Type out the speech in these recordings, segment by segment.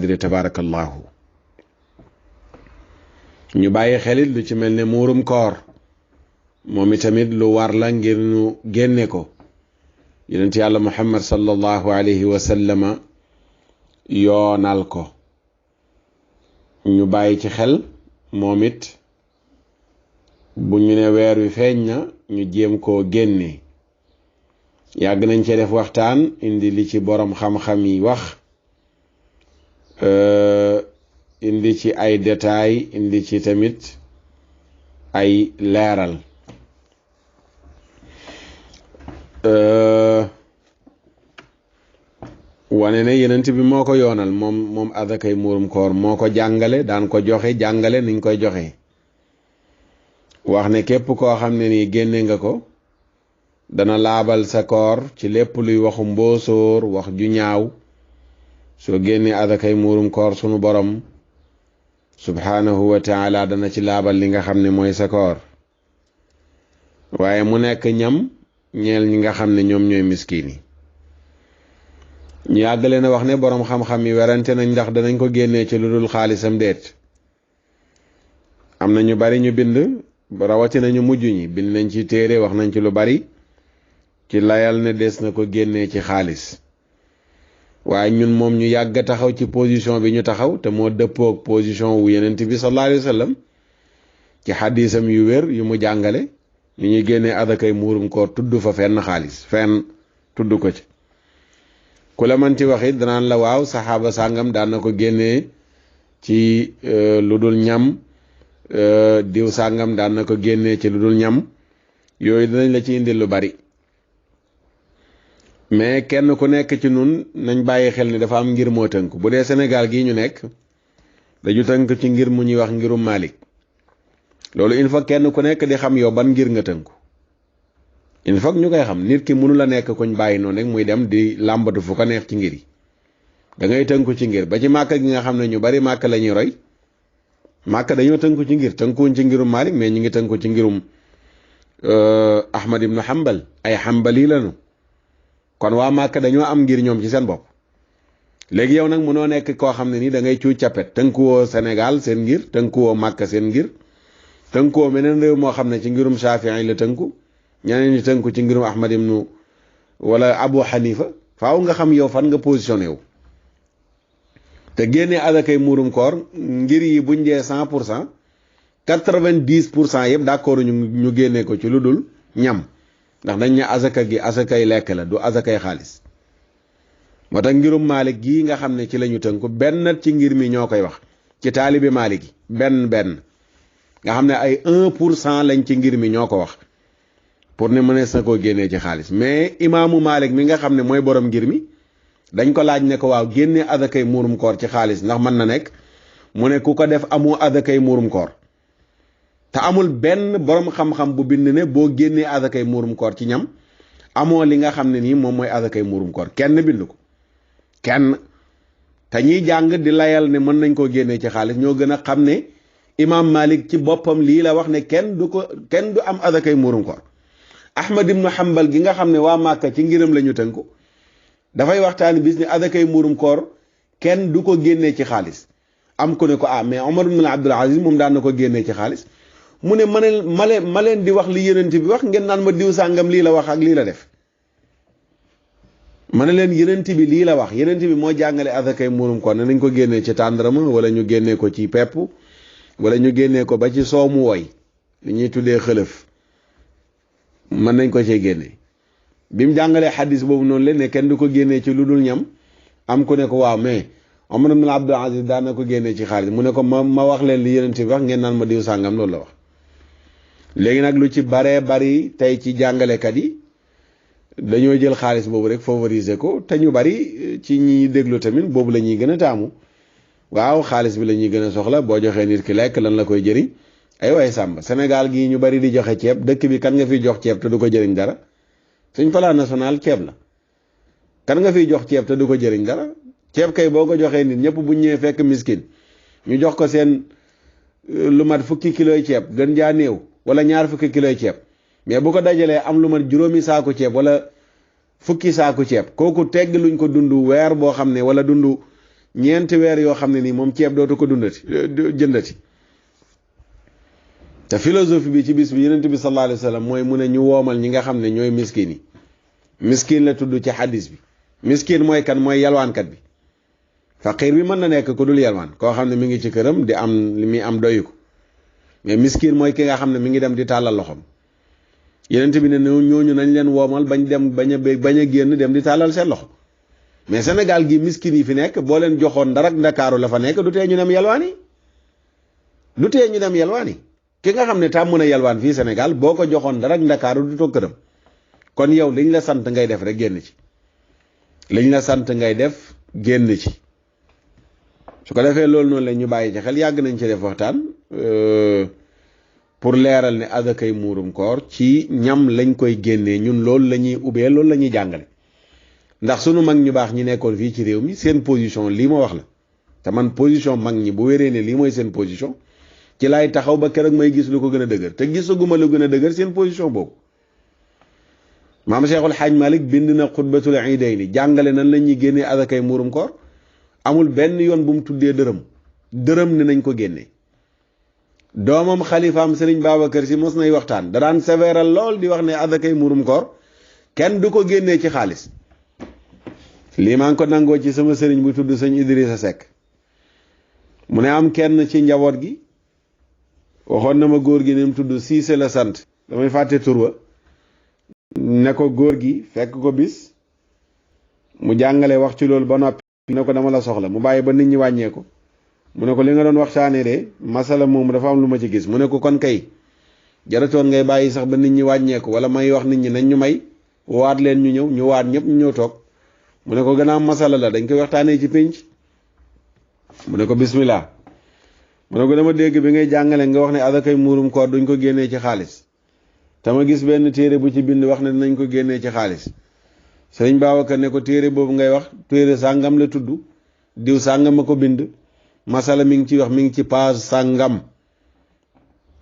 dire tabarakallahu ñu bàyyi xelit lu ci mel ne muurum koor moom itamit lu war la ngir ñu génne ko yonent yàlla muhammad sallallahu alayhi wa sallama yoonal ko ñu bàyyi ci xel moom it bu ñu ne weer wi feeñ na ñu jéem koo génne yàgg nañ ci def waxtaan indi li ci borom xam-xam yi wax indi ci ay détails indi ci tamit ay leeral wane ne yenent bi moo ko yoonal moom azakay muurum koor moo ko jàngale daan ko joxe jàngale niñ koy joxe wax ne képp koo xam ne nii génne nga ko dana laabal sa koor ci lépp luy waxu mbóosóor wax ju ñaaw soo génnee azakay muurum koor sunu borom subhanahu wa taala dana ci laabal li nga xam ne mooy sa koor waaye mu nekk ñam ñeel ñi nga xam ne ñoom ñooy miskiin yi ñu yàggale na wax ne boroom xam-xam yi werante nañ ndax danañ ko génnee ci lu dul xaalisam déet am na ñu bari ñu bind rawatina ñu mujj ñi bind nañ ci téere wax nañ ci lu bari ci layal ne des na ko génnee ci xaalis waaye ñun moom ñu yàgg taxaw ci position bi ñu taxaw te moo dëppoog position wu yenent bi sallallahu alayhi wa sallam ci xadisam yu wér yu mu jàngale ñu ñuy génnee adakay muurum koor tudd fa fenn xaalis fenn tudd ko ci ku la manti waxit danaan la waaw saxaaba sàngam daan na ko génnee ci lu dul ñam diw sàngam daan na ko génnee ci lu dul ñam yooyu dinañ la ci indil lu bari mais kenn ku nekk ci nun nañ bàyyi xel ni dafa am ngir moo tënk bu dee Sénégal gii ñu nekk dañu tënk ci ngir mu ñuy wax ngirum Malik loolu il faut kenn ku nekk di xam yow ban ngir nga tënku il faut ñu koy xam nit ki mënu la nekk kuñ bàyyi noonu rek muy dem di làmbatu fu ko neex ci ngir yi da ngay tënku ci ngir ba ci màkk gi nga xam ne ñu bari màkk la ñuy roy màkk dañoo tënku ci ngir tënkuwuñ ci ngirum Malik mais ñu ngi tënku ci ngirum Ahmad ibn Hanbal ay Hanbali lañu kon waa màkk dañoo am ngir ñoom ci seen bopp léegi yow nag mënoo nekk koo xam ne ni da ngay cuuc capet tënkuwoo Sénégal seen ngir tënkuwoo màkk seen ngir tënkuwoo meneen réew moo xam ne ci ngirum Shafi'i la tënku ñeneen ñi tënku ci ngirum Ahmad ibnu wala Abu Hanifa faaw nga xam yow fan nga positionné wu te génnee azakay muurum koor ngir yi buñ dee 100% 90% yëpp d'accord ñu génnee ko ci lu dul ñam ndax dañ ne azaka gi azakay lekk la du azakay xaalis moo tax ngirum Malik gii nga xam ne ci lañu tënku benn ci ngir mi ñoo koy wax ci taalibi Malik gi benn nga xam ne ay 1% lañ ci ngir mi ñoo ko wax pour ne mënees na koo génnee ci xaalis mais imaamu Malik mi nga xam ne mooy borom ngir mi dañ ko laaj ne ko waaw génnee azakay muurum koor ci xaalis ndax mën na nekk mu ne ku ko def amoo azakay muurum koor te amul benn borom xam-xam bu bind ne boo génnee azakay muurum koor ci ñam amoo li nga xam ne nii moom mooy azakay muurum koor kenn bind ko kenn te ñiy jàng di layal ne mën nañ koo génnee ci xaalis ñoo gën a xam ne imam Malik ci boppam lii la wax ne kenn du am azakay muurum koor Ahmad ibnu Hanbal gi nga xam ne waa Màkka ci ngiram la ñu tënku dafay waxtaani bis ne azakay muurum koor kenn du ko génnee ci xaalis am ku ne ko mais Omar ibn Abdul Aziz moom daan na ko génnee ci xaalis mu ne ma leen di wax li yenent bi wax ngeen naan ma diw sàngam lii la wax ak lii la def ma ne leen yenent bi lii la wax yenent bi moo jàngale azakay muurum koor ne nañ ko génnee ci tàndarama wala ñu génnee ko ci pepp wala ñu génnee ko ba ci soomu woy li ñuy tuddee xëlëf mën nañ ko cee génne bi mu jàngalee xadis boobu noonu leen ne kenn du ko génnee ci lu dul ñam am ku ne ko waaw mais Omar ibn Abdul Aziz daan na ko génnee ci xaalis mu ne ko ma wax leen li yenent bi wax ngeen naan ma diw sàngam loolu la wax léegi nag lu ci baree bari tey ci jàngalekat yi dañoo jël xaalis boobu rek favoriser ko te ñu bari ci ñi déglu tamit boobu la ñuy gën a taamu waaw xaalis bi la ñuy gën a soxla boo joxee nit ki lekk lan la koy jëriñ ay waay sàmba Sénégal gii ñu bari di joxe ceeb dëkk bi kan nga fiy jox ceeb te du ko jëriñ dara suñ plan national ceeb la kan nga fiy jox ceeb te du ko jëriñ dara ceeb kay boo ko joxee nit ñëpp bu ñëwee fekk miskin ñu jox ko seen lu mat fukki kiloy ceeb gën jaa néew wala ñaar fukki kiloy ceeb mais bu ko dajalee am lu mat juróomi saaku ceeb wala fukki saaku ceeb kooku tegg luñ ko dund weer boo xam ne wala dund ñeenti weer yoo xam ne nii moom ceeb dootu ko jëndati. te philosophie bi ci bis bi yonent bi sallallahu alayhi wa sallam mooy mu ne ñu woomal ñi nga xam ne ñooy miskin yi. miskin la tudd ci xadis bi. miskin mooy kan mooy yalwaankat bi. faqiir bi mën na nekk ku dul yalwaan koo xam ne mi ngi ci këram di am li muy am doyu ko mais miskin mooy ki nga xam ne mi ngi dem di tàllal loxoom. yonent bi ne ñooñu nañ leen woomal bañ dem bañ a génn dem di tàllal seen loxo. mais Sénégal gi miskin yi fi nekk boo leen joxoon dara Ndakaaru la fa nekk du tee ñu dem yalwaani. du tee ñu dem yalwaani. ki nga xam ne tàmm na yalwaan fii Sénégal boo ko joxoon dara Ndakaaru du toog këram. kon yow liñ la sant ngay def rek génn ci. liñ la sant ngay def génn ci. su ko defee loolu noonu la ñu bàyyi ci xel yàgg nañ ci def waxtaan pour leeral ne azakay muurum koor ci ñam lañ koy génnee ñun loolu la ñuy ubbee loolu la ñuy jàngale. ndax sunu mag ñu baax ñi nekkoon fii ci réew mi seen position lii ma wax la te man position mag ñi bu wéree ne lii mooy seen position ci laay taxaw ba keroog may gis lu ko gën a dëgër te gisaguma lu gën a dëgër seen position boobu. maam Cheikhul Hadj Malick bind na xutbatul iidayni jàngale nan la ñuy génnee azakay muurum koor amul benn yoon bu mu tuddee dërëm ne nañ ko génnee. doomam xalifaam Serigne Babacar Sy mos nay waxtaan da daan sévéral lool di wax ne azakay muurum koor kenn du ko génnee ci xaalis. lii maa ngi ko nangoo ci sama sëriñ bu tudd sëñ Idrissa Seck mu ne am kenn ci njaboot gi waxoon na ma góor gi ne mu tudd Siise la sant damay fàtte tur wa ne ko góor gi fekk ko bis mu jàngale wax ci loolu ba noppi ne ko dama la soxla mu bàyyi ba nit ñi wàññeeku mu ne ko li nga doon waxtaanee de masala moom dafa am lu ma ci gis mu ne ko kon kay jaratoon ngay bàyyi sax ba nit ñi wàññeeku wala may wax nit ñi nañ ñu may waat leen ñu ñëw ñu waat ñëpp ñu ñëw toog mu ne ko gannaaw masala la dañ koy waxtaanee ci pénc mu ne ko bismillah mu ne ko dama dégg bi ngay jàngale nga wax ne azakay muurum koor duñ ko génnee ci xaalis te ma gis benn téere bu ci bind wax ne dinañ ko génnee ci xaalis sëriñ Babacar ne ko téere boobu ngay wax téere sàngam la tudd diw sàngam a ko bind masala mi ngi ci wax mi ngi ci page sàngam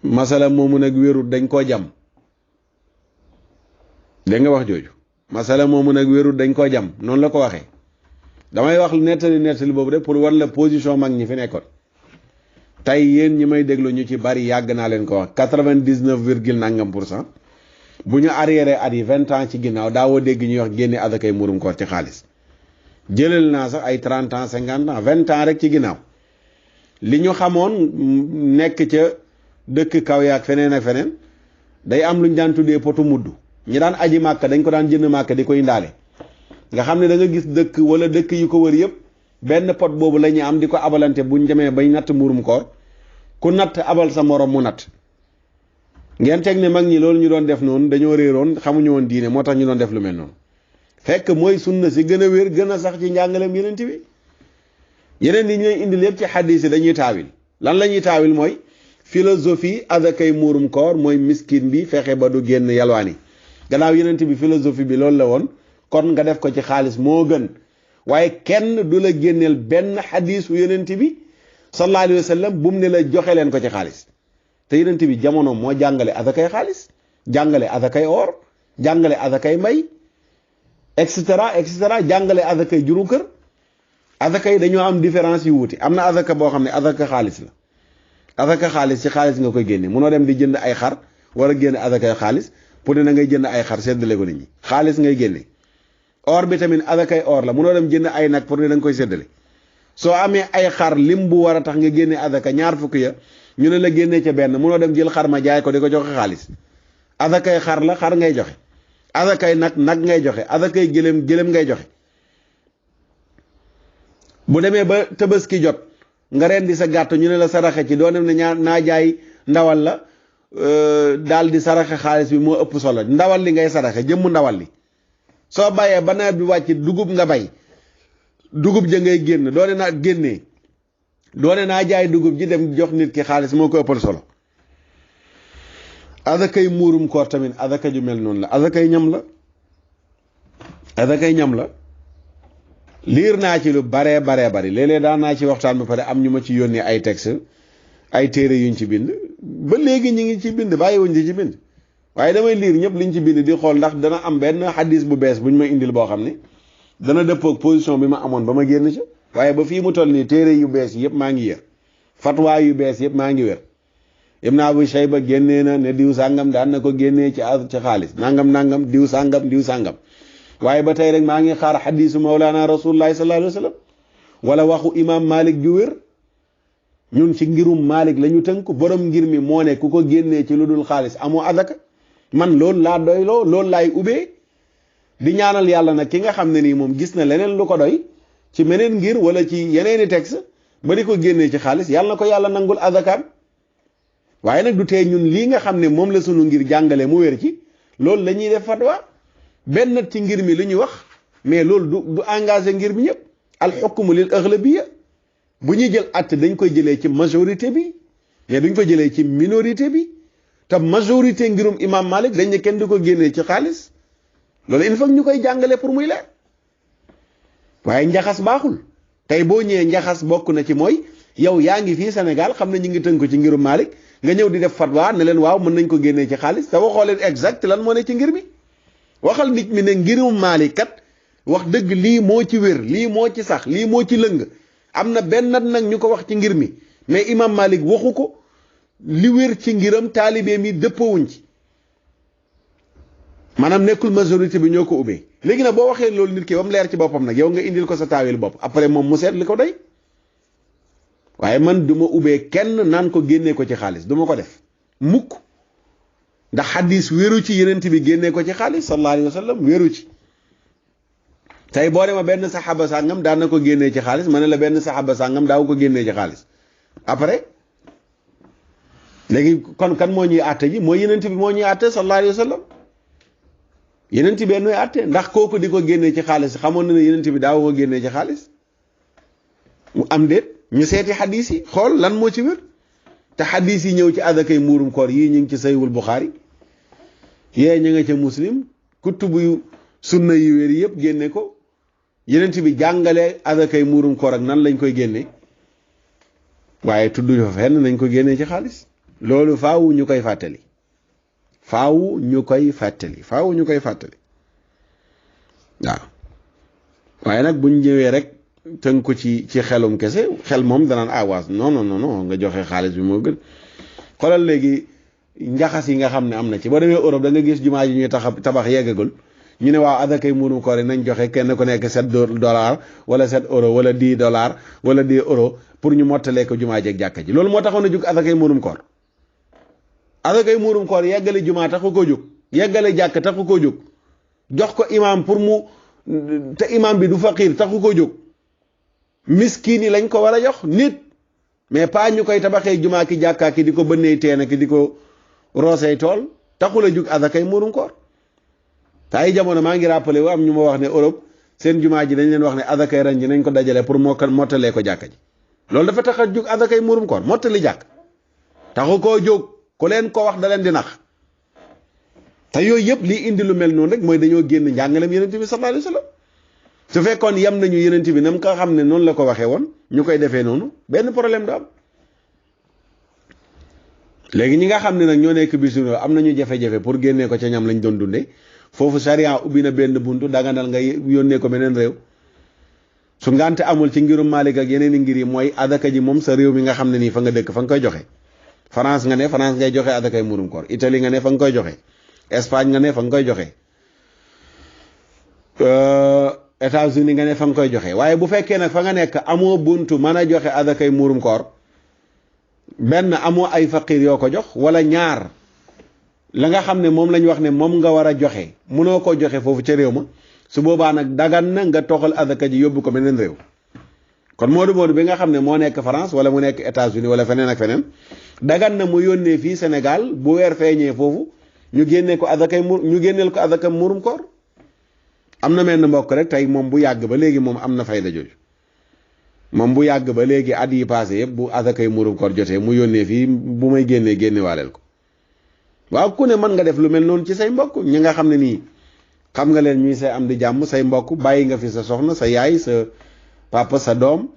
masala moomu nag wérut dañ koo jam dégg nga wax jooju masala moomu nag wérut dañ koo jam noonu la ko waxee damay wax nettali boobu rek pour wan la position mag ñi fi nekkoon tey yéen ñi may déglu ñu ci bari yàgg naa leen ko wax 99 virgule nangam %. bu ñu arriéré at yi 20 ans ci ginnaaw daawoo dégg ñuy wax génne azakay muurum koor ci xaalis jëlal naa sax ay 30 ans 50 ans 20 ans rek ci ginnaaw li ñu xamoon nekk ca dëkk kaw yaak feneen ak feneen day am lu ñu daan tuddee potu mudd ñi daan aji màkk dañ ko daan jënd màkk di ko indaale nga xam ne da nga gis dëkk wala dëkk yu ko wër yëpp benn pot boobu la ñuy am di ko abalante buñ demee bay natt muurum koor ku natt abal sa morom mu natt ngeen teg ne mag ñi loolu ñu doon def noonu dañoo réeroon xamuñu woon diine moo tax ñu doon def lu mel noonu fekk mooy sunna si gën a wér gën a sax ci njàngaleem yeneen bi yeneen yi ñu lay indi lépp ci xadis yi dañuy taawil lan la ñuy taawil mooy philosophie azakay muurum koor mooy miskin bi fexe ba du génn yalwaani gannaaw yeneen bi philosophie bi loolu la woon kon nga def ko ci xaalis moo gën waaye kenn du la génneel benn xadisu yeneen bi sallallahu alayhi wa sallam bu mu ne la joxe leen ko ci xaalis te yeneen bi jamono moo jàngale azakay xaalis jàngale azakay or jàngale azakay mbay et cetera jàngale azakay juru kër azaka yi dañoo am différence yu wuti am na azaka boo xam ne azaka xaalis la azaka xaalis ci xaalis nga koy génne munoo dem di jënd ay xar war a génne azakay xaalis pour ne na ngay jënd ay xar séddale ko nit ñi xaalis ngay génne or bi tamit azakay or la munoo dem jënd ay nag pour ne da nga koy séddale soo amee ay xar lim bu war a tax nga génne azaka ñaar fukki ya ñu ne la génnee ca benn munoo dem jël xar ma jaay ko di ko joxe xaalis azakay xar la xar ngay joxe azakay nag ngay joxe azakay gëlëm ngay joxe bu demee ba tabaski jot nga rendi sa gàtt ñu ne la saraxe ci doo dem ne naa jaay ndawal la daal di saraxe xaalis bi moo ëpp solo ndawal li ngay saraxe jëmm ndawal li soo bàyyee ba nawet bi wàcc dugub nga bay dugub ja ngay génn doone naa génnee doone naa jaay dugub ji dem jox nit ki xaalis moo ko ëppal solo azakay muurum koor tamit azaka ju mel noonu la azakay ñam la liir naa ci lu baree bari léeg-léeg daan naa ci waxtaan ba pare am ñu ma ci yónnee ay texte ay téere yuñ ci bind ba léegi ñu ngi ci bind bàyyiwuñ ci bind waaye damay liir ñëpp liñ ci bind di xool ndax dana am benn xadis bu bees buñ ma indil boo xam ne dana dëppoog position bi ma amoon ba ma génn ca waaye ba fii mu toll nii téere yu bees yëpp maa ngi yër fatwa yu bees yëpp maa ngi wér. Ibn Abu Shayba génnee na ne diw sàngam daan na ko génnee ci xaalis nangam diw sàngam waaye ba tey rek maa ngi xaar xadiisu mawlaana rasulullahi sallallahu alayhi wa sallam wala waxu imam Malik ju wér. ñun ci ngirum Malik la ñu tënk borom ngir mi moo ne ku ko génnee ci lu dul xaalis amoo adaka man loolu laa doyloo loolu laay ubbee di ñaanal yàlla nag ki nga xam ne nii moom gis na leneen lu ko doy ci meneen ngir wala ci yeneeni texte ba di ko génnee ci xaalis yàlla na ko yàlla nangul adakaam waaye nag du tee ñun lii nga xam ne moom la sunu ngir jàngale mu wér ci loolu la ñuy def fatwa benn ci ngir mi li ñuy wax mais loolu du engagé ngir mi ñëpp al hukmu lil aghlabiyya bu ñuy jël att dañ koy jëlee ci majorité bi mais duñ ko jëlee ci minorité bi te majorité ngirum imam Malik dañ ne kenn du ko génnee ci xaalis loolu il faut ñu koy jàngale pour muy leer waaye njaxas baaxul tey boo ñëwee njaxas bokk na ci mooy yow yaa ngi fii Sénégal xam ne ñu ngi tënk ci ngirum Malik nga ñëw di def fatwa ne leen waaw mën nañ ko génnee ci xaalis te waxoo leen exact lan moo ne ci ngir mi waxal nit mi ne ngirum Malik kat wax dëgg lii moo ci wér lii moo ci sax lii moo ci lëng am na benn nag ñu ko wax ci ngir mi mais imam Malik waxu ko li wér ci ngiram taalibe mi dëppawuñ ci maanaam nekkul majorité bi ñoo ko ubbee léegi nag boo waxee loolu nit ki ba mu leer ci boppam nag yow nga indil ko sa taawil bopp après moom mu seet li ko doy waaye man du ma ubbee kenn naan ko génnee ko ci xaalis du ma ko def mukk ndax xadis wéru ci yenent bi génnee ko ci xaalis sallallahu alayhi wa sallam wéru ci tey boo dema benn saxaaba sàngam daan na ko génnee ci xaalis ma ne la benn saxaaba sàngam daaw ko génnee ci xaalis après léegi kon kan moo ñuy àtte ji mooy yenent bi moo ñuy àtte sallallahu alayhi wa sallam yenent bi nuy àtte ndax kooku di ko génnee ci xaalis xamoon na ne yenent bi daaw ko génnee ci xaalis mu am déet ñu seeti xadis yi xool lan moo ci wér te xadis yi ñëw ci adakay muurum koor yii ñu ngi ci saywul Buxaari yee ñu nga ca muslim kutubu yu sunna yi wér yëpp génne ko yenent bi jàngale adakay muurum koor ak nan lañ koy génne waaye tudd fa fenn nañ ko génnee ci xaalis loolu faawu ñu koy fàttali faawu ñu koy fàttali waaw waaye nag buñ ñëwee rek tënk ko ci xelum kese xel moom danaan awaas non nga joxe xaalis bi moo gën xoolal léegi njaxas yi nga xam ne am na ci boo demee Europe da nga gis jumaa ji ñuy tabax yeggagul ñu ne waaw adakay muurum koor yi nañ joxe kenn ku nekk $7 wala $7 wala $10 wala €10 pour ñu mottalee ko jumaa ji ak jàkka ji loolu moo taxoon a jóg adakay muurum koor adakay muurum koor yeggale jumaa taxu koo jóg yeggale jàkk taxu koo jóg jox ko imaam pour mu te imaam bi du faqiir taxu koo jóg miskin yi lañ ko war a jox nit mais pas ñu koy tabaxee jumaa ki jàkkaa ki di ko bënnee teena ki di ko roosey tool taxul a jug adakay muurum koor te ay jamono maa ngi rappelé wu am ñu ma wax ne Europe seen jumaa ji dañ leen wax ne adakay ren ji nañ ko dajale pour mottalee ko jàkka ji loolu dafa tax a jug adakay muurum koor mottali jàkk taxu koo jóg ku leen ko wax da leen di nax te yooyu yëpp lii indi lu mel noonu rek mooy dañoo génn njàngalem yenent bi sallallahu alayhi wa sallam su fekkoon yem nañu yenent bi nam ko xam ne noonu la ko waxee woon ñu koy defee noonu benn problème du am léegi ñi nga xam ne nag ñoo nekk bisu am nañu jafe-jafe pour génnee ko ca ñam lañ doon dundee foofu sariya ubbi na benn buntu daganal nga yónnee ko beneen réew su ngante amul ci ngirum Malik ak yeneen i ngir yi mooy adaka ji moom sa réew mi nga xam ne nii fa nga dëkk fa nga koy joxe France nga ne France ngay joxe adakay muurum koor Italie nga ne fa nga koy joxe Espagne nga ne fa nga koy joxe États-Unis nga ne fa nga koy joxe waaye bu fekkee nag fa nga nekk amoo buntu mën a joxe adakay muurum koor benn amoo ay faqir yoo ko jox wala ñaar la nga xam ne moom lañ wax ne moom nga war a joxe mënoo ko joxe foofu ca réew ma su boobaa nag dagan na nga toxal adaka ji yóbbu ko beneen réew kon moodu bi nga xam ne moo nekk France wala mu nekk États-Unis wala feneen ak feneen dagan na mu yónnee fii Sénégal bu weer feeñee foofu ñu génnee ko ñu génneel ko adaka muurum koor am na mel ne mbokk rek tey moom bu yàgg ba léegi moom am na fayda jooju moom bu yàgg ba léegi at yi passé yëpp bu adakay muurum koor jotee mu yónnee fii bu may génne waaleel ko waaw ku ne mën nga def lu mel noonu ci say mbokk ñi nga xam ne nii xam nga leen ñuy say am di jàmm say mbokk bàyyi nga fi sa soxna sa yaay sa papa sa doom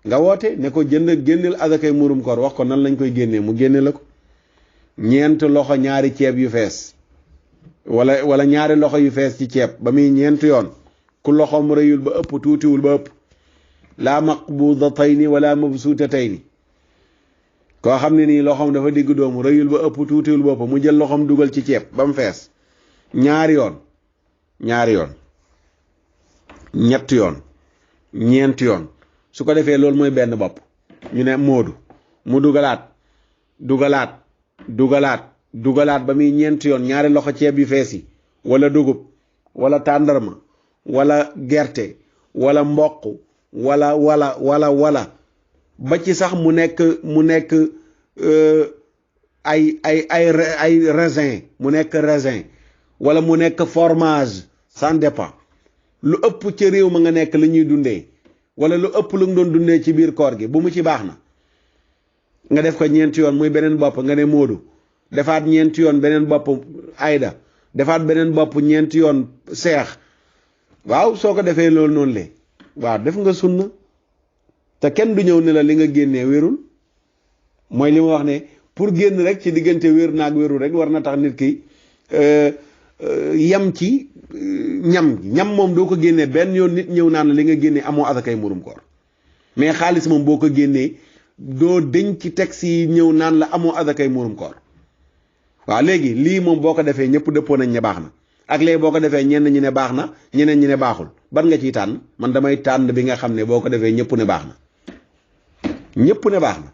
nga woote ne ko génneel adakay muurum koor wax ko nan lañ koy génnee mu génne la ko ñeent loxo ñaari ceeb yu fees wala ñaari loxo yu fees ci ceeb ba muy ñeent yoon ku loxoom rëyul ba ëpp tuutiwul ba ëpp laa maqbudatayni wala mabsuutatayni koo xam ne nii loxoom dafa digg doomu rëyul ba ëpp tuutiwul bopp mu jël loxoom dugal ci ceeb ba mu fees ñaari yoon ñetti yoon ñeenti yoon su ko defee loolu mooy benn bopp ñu ne Moodu mu dugalaat ba muy ñeenti yoon ñaari loxo ceeb yu fees yi wala dugub wala tàndarma wala gerte wala mboq wala ba ci sax mu nekk ay raisin mu nekk raisin wala mu nekk fromage ça dépend lu ëpp ca réew ma nga nekk li ñuy dundee wala lu ëpp lu nga doon dundee ci biir koor gi bu mu ci baax na nga def ko ñeenti yoon muy beneen bopp nga ne Moodu defaat ñeenti yoon beneen bopp Ayda defaat beneen bopp ñeenti yoon Seex waaw soo ko defee loolu noonu le waaw def nga sunna te kenn du ñëw ne la li nga génnee wérul mooy li ma wax ne pour génn rek ci diggante wér naag wérul rek war na tax nit ki yam ci ñam moom doo ko génnee benn yoon nit ñëw naan la li nga génnee amoo asakay murum koor mais xaalis moom boo ko génnee doo denc ci texte yi ñëw naan la amoo asakay murum koor waaw léegi lii moom boo ko defee ñëpp dëppoo nañ ne baax na ak léegi boo ko defee ñenn ñi ne baax na ñeneen ñi ne baaxul ban nga ciy tànn man damay tànn bi nga xam ne boo ko defee ñëpp ne baax na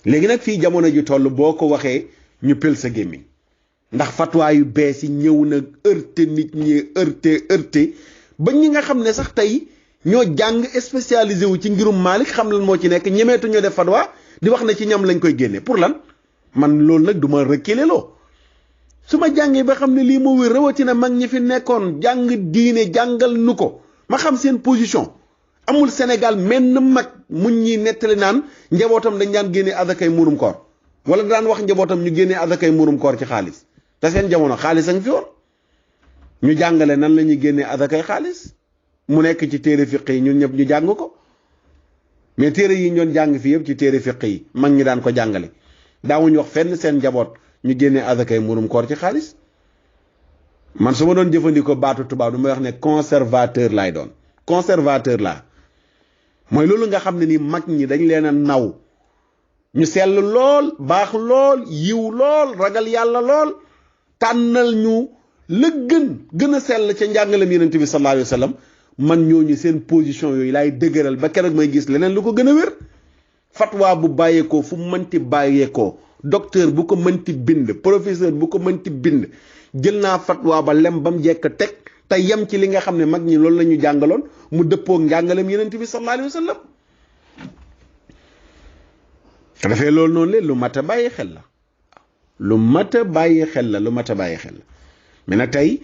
léegi nag fii jamono ji toll boo ko waxee ñu pël sa gémmiñ ndax fatwa yu bees yi ñëw na heurté nit ñi heurté ba ñi nga xam ne sax tey ñoo jàng spécialisé wu ci ngirum Malik xam lan moo ci nekk ñemeetu ñoo def fatwa di wax ne ci ñam lañ koy génne pour lan man loolu nag du ma reculer loo su ma jàngee ba xam ne lii moo wér rawatina mag ñi fi nekkoon jàng diine jàngal nu ko ma xam seen position amul Sénégal menn mag muñ ñi nettali naan njabootam dañ daan génnee azakay murum koor wala daan wax njabootam ñu génnee azakay murum koor ci xaalis te seen jamono xaalis a ngi fi woon ñu jàngale nan la ñuy génnee azakay xaalis mu nekk ci téere fiq yi ñun ñëpp ñu jàng ko mais téere yi ñu doon jàng fi yëpp ci téere fiq yi mag ñi daan ko jàngale daawuñu wax fenn seen njaboot ñu génnee azakay murum koor ci xaalis man su ma doon jëfandikoo baatu tubaab du may wax ne conservateur laay doon conservateur laa mooy loolu nga xam ne ni mag ñi dañ leen a naw ñu sell lool baax lool yiw lool ragal yàlla lool tànnal ñu la gën a sell ca njàngalem yonent bi sallallahu alayhi wa sallam man ñooñu seen position yooyu laay dëgëral ba keroog may gis leneen lu ko gën a wér fatwa bu bàyyeekoo fu mënti bàyyeekoo docteur bu ko mënti bind professeur bu ko mënti bind jël naa fatwa ba lem ba mu jekk teg te yem ci li nga xam ne mag ñi loolu la ñu jàngaloon mu dëppoo njàngalem yonent bi sallallahu alayhi wa sallam te dafay loolu noonu le lu mat a bàyyi xel la lu mat a bàyyi xel la mais nag tey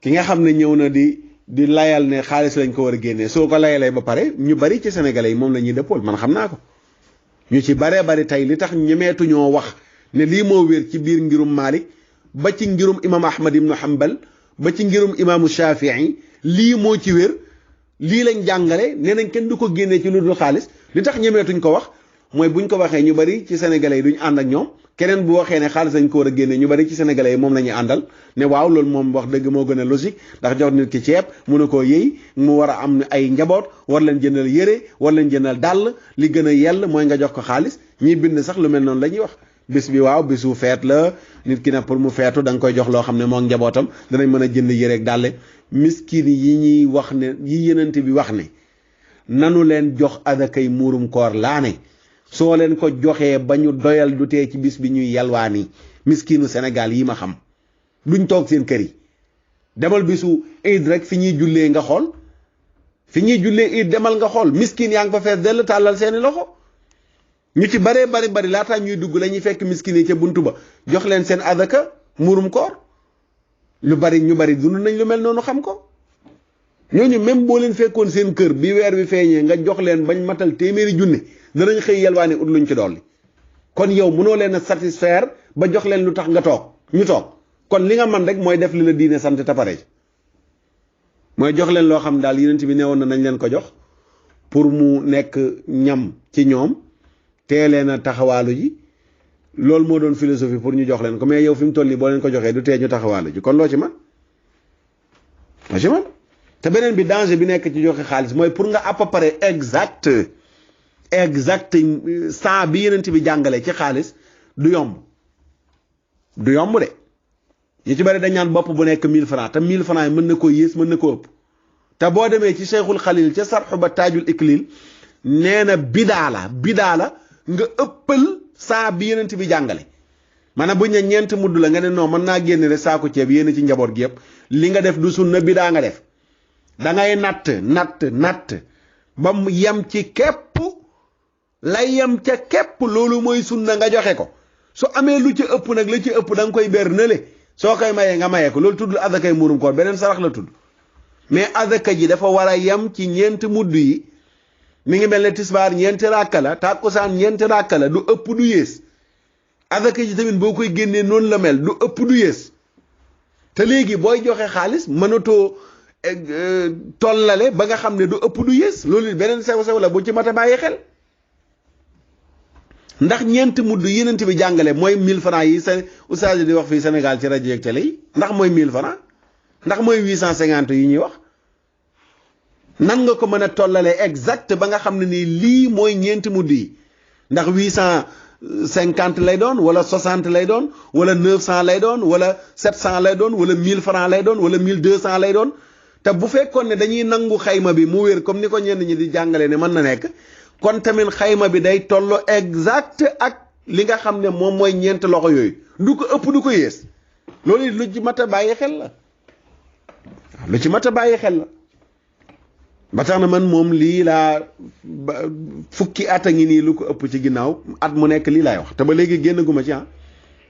ki nga xam ne ñëw na di layal ne xaalis lañ ko war a génnee soo ko layalee ba pare ñu bari ci sénégalais yi moom la ñuy dëppool man xam naa ko ñu ci baree bari tey li tax ñemeetuñoo wax ne lii moo wér ci biir ngirum Malik ba ci ngirum imam Ahmad ibnu Hanbal ba ci ngirum imaamu Shafii lii moo ci wér lii lañ jàngale nee nañ kenn du ko génnee ci lu dul xaalis li tax ñemeetuñ ko wax mooy buñ ko waxee ñu bari ci sénégalais yi duñ ànd ak ñoom keneen bu waxee ne xaalis lañ ko war a génne ñu bari ci sénégalais yi moom la ñuy àndal ne waaw loolu moom wax dëgg moo gën a logique ndax jox nit ki ceeb mun a koo yëy mu war a am ay njaboot war leen jëndal yére war leen jëndal dàll li gën a yell mooy nga jox ko xaalis ñiy bind sax lu mel noonu la ñuy wax bis bi waaw bisu feet la nit ki nag pour mu feetu da nga koy jox loo xam ne moo njabootam danañ mën a jënd yére ak dàlle miskin yi ñuy wax ne yi yenente bi wax ne nanu leen jox adakay muurum koor laa ne soo leen ko joxee ba ñu doyal du tee ci bis bi ñuy yalwaani miskinu Sénégal yi ma xam duñ toog seen kër yi demal bisu Eid rek fi ñuy jullee nga xool fi ñuy jullee Eid demal nga xool miskin yaa ngi fa fees dell tàllal seeni loxo ñu ci baree bari laataa ñuy dugg la ñuy fekk miskin yi ca buntu ba jox leen seen adaka muurum koor ñu bari dund nañ lu mel noonu xam ko ñooñu même boo leen fekkoon seen kër bi weer wi feeñee nga jox leen bañ matal téeméeri junne danañ xëy yalwaani ut luñ ci dolli kon yow mënoo leen a satisfaire ba jox leen lu tax nga toog ñu toog kon li nga man rek mooy def li la diine sant te pare mooy jox leen loo xam daal yonent bi newoon na nañ leen ko jox pour mu nekk ñam ci ñoom tee leen a taxawaalu ji loolu moo doon philosophie pour ñu jox leen ko mais yow fi mu toll nii boo leen ko joxee du tee ñu taxawaalu ji kon loo ci man te beneen bi danger bi nekk ci joxe xaalis mooy pour nga à peu près exact saa bi yenent bi jàngale ci xaalis du yomb de ñu ci bari dañ naan bopp bu nekk 1000 francs te 1000 francs yi mën na koo yées mën na koo ëpp te boo demee ci Cheikhul Khalil ca sarxu ba taajul iklil nee na bidaa la nga ëppal saa bi yenent bi jàngale maanaam buñ ne ñeent mudd la nga ne non mën naa génne rek saako ceeb yéen ci njaboot gi yëpp li nga def du sunna bidaa nga def da ngay natt ba mu yem ci képp lay yem ca képp loolu mooy sunna nga joxe ko su amee lu ci ëpp nag la ci ëpp da nga koy ber nële soo koy mayee nga mayee ko loolu tudd azakay muurum koor beneen sarax la tudd mais azaka ji dafa war a yem ci ñeenti mudd yi mi ngi mel ne tisbaar ñeenti ràkka la tàkkusaan ñeenti ràkka la du ëpp du yées azaka ji tamit boo koy génnee noonu la mel du ëpp du yées te léegi booy joxe xaalis mënatoo tollale ba nga xam ne du ëpp du yées loolu beneen sew la bu ci mat a bàyyi xel ndax ñeenti mudd yenent bi jàngale mooy 1000 francs yi sa oustaz di wax fii Sénégal ci rajo ak télé yi ndax mooy 1000 francs ndax mooy 850 yi ñuy wax nan nga ko mën a tollale exact ba nga xam ne nii lii mooy ñeenti mudd yi ndax 850 lay doon wala 60 lay doon wala 900 lay doon wala 700 lay doon wala 1000 francs lay doon wala 1200 lay doon te bu fekkoon ne dañuy nangu xayma bi mu wér comme ni ko ñenn ñi di jàngale ne mën na nekk kon tamit xayma bi day tollo exact ak li nga xam ne moom mooy ñeent loxo yooyu du ko ëpp du ko yées loolu lu ci mat a bàyyi xel la lu ci mat a bàyyi xel la ba tax na man moom lii laa fukki at a ngi nii lu ko ëpp ci ginnaaw at mu nekk lii laay wax te ba léegi génn guma ci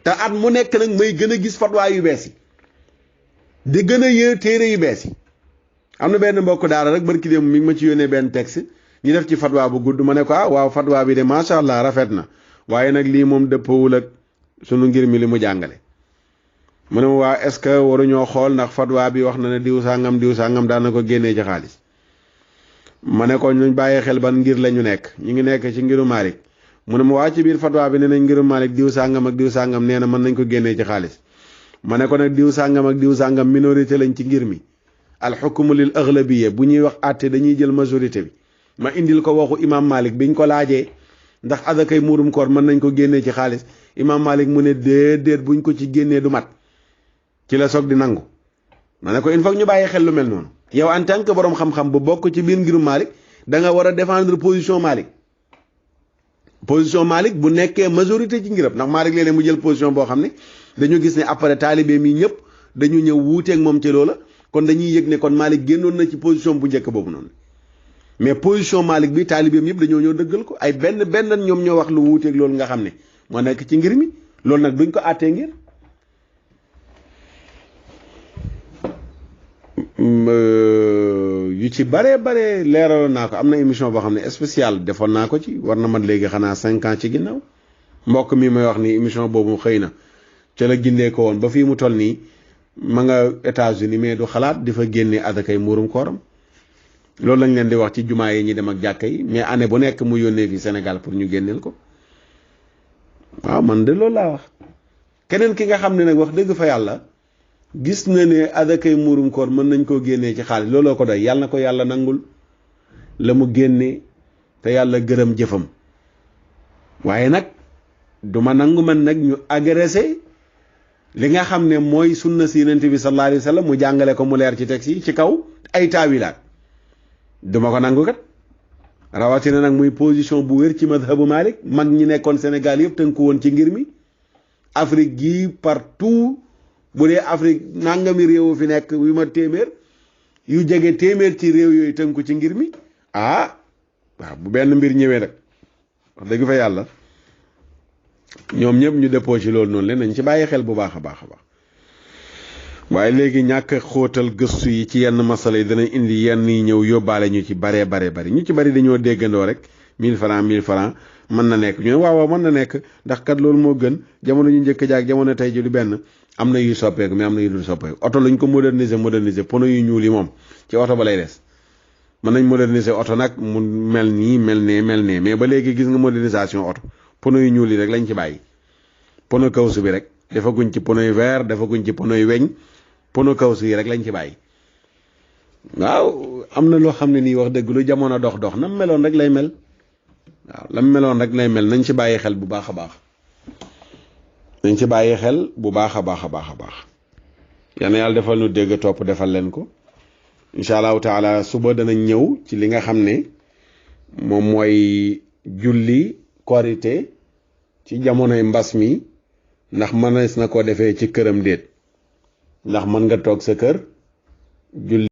te at mu nekk nag may gën a gis fatwa yu bees yi di gën a yër téere yu bees yi am na benn mbokk daara rek barki dem mi ngi ma ci yónnee benn texte ñu def ci fatwa bu gudd ma ne ko waaw fatwa bi de macha allah rafet na waaye nag lii moom dëppawul ak sunu ngir mi li mu jàngale mu ne ma waa est-ce que waruñoo xool ndax fatwa bi wax na ne diw sàngam daan na ko génnee ci xaalis ma ne ko ñu bàyyee xel ban ngir la ñu nekk ñu ngi nekk ci ngiru Malik mu ne ma waa ci biir fatwa bi ne nañ ngiru Malik diw sàngam ak diw sàngam nee na mën nañ ko génnee ci xaalis ma ne ko nag diw sàngam ak diw sàngam minorité lañ ci ngir mi al hukmu lil aghlabiyya bu ñuy wax àtte dañuy jël majorité bi ma indil ko waxu imam Malik biñ ko laajee ndax azakay muurum koor mën nañ ko génnee ci xaalis imam Malik mu ne déedéet buñ ko ci génnee du mat ci la soog di nangu ma ne ko il faut ñu bàyyi xel lu mel noonu yow en tant que borom xam-xam bu bokk ci biir ngirum Malik da nga war a défendre position Malik bu nekkee majorité ci ngirab ndax Malik léeg-léeg mu jël position boo xam ne dañu gis ne après taalibe mi ñëpp dañu ñëw wuuteeg moom ci loola kon dañuy yëg ne kon Malik génnoon na ci position bu njëkk boobu noonu mais position Malik bi taalibeem yëpp dañoo ñëw dëggal ko ay benn ñoom ñoo wax lu wuuteeg loolu nga xam ne moo nekk ci ngir mi loolu nag duñ ko àttee ngir yu ci bare leeraloon naa ko am na émission boo xam ne spécial defoon naa ko ci war na mat léegi xanaa 5 ans ci ginnaaw mbokk mi may wax ni émission boobu xëy na ca la gindee ko woon ba fii mu toll nii ma nga États-Unis mais du xalaat di fa génne adakay muurum kooram loolu lañ leen di wax ci jumaa yi ñi dem ak jàkka yi mais année bu nekk mu yónnee fi Sénégal pour ñu génneel ko waaw man de loolu laa wax keneen ki nga xam ne nag wax dëgg fa yàlla gis na ne adakay muurum koor mën nañ koo génnee ci xaalis looloo ko doy yàlla na ko yàlla nangul la mu génnee te yàlla gërëm jëfam waaye nag duma nangu man nag ñu agressé li nga xam ne mooy sunna si Yonent bi sallallahu alayhi wa sallam mu jàngale ko mu leer ci texte yi ci kaw ay taawilaat duma ko nangu kat rawatina nag muy position bu wér ci madhabu Malik mag ñi nekkoon Sénégal yëpp tënku woon ci ngir mi Afrique gi partout bu dee Afrique nangami réew fi nekk yu ma téeméer yu jege téeméer ci réew yooyu tënku ci ngir mi waaw bu benn mbir ñëwee rek wax dëgg fa yàlla ñoom ñëpp ñu dëppoo ci loolu noonu leen nañ ci bàyyi xel bu baax a baax waaye léegi ñàkk xóotal gëstu yi ci yenn masala yi dana indi yenn yi ñëw yóbbaale ñu ci bari ñu ci bari dañoo déggandoo rek 1000 francs mën na nekk ñu ne waaw mën na nekk ndax kat loolu moo gën jamono ñu njëkk jaak jamono tey ji du benn am na yuy soppeeku mais am na yu dul soppeeku oto lañ ko moderniser pono yu ñuul yi moom ci oto ba lay des mën nañ moderniser oto nag mu mel nee mais ba léegi gis nga modernisation oto pono yu ñuul yi rek lañ ci bàyyi pono kawsu bi rek defaguñ ci pono yu vert defaguñ ci pono yu weñ pono kawsu yi rek lañ ci bàyyi waaw am na loo xam ne nii wax dëgg lu jamono dox nam meloon rek lay mel. waaw lam meloon rek lay mel nañ ci bàyyi xel bu baax a baax. nañ ci bàyyi xel bu baax a baax a baax a baax. yal na yàlla defal nu dégg topp defal leen ko. incha allahu taala suba danañ ñëw ci li nga xam ne moom mooy julli korite ci jamonoy mbas mi ndax mënees na ko defee ci këram déet ndax mën nga toog sa kër julli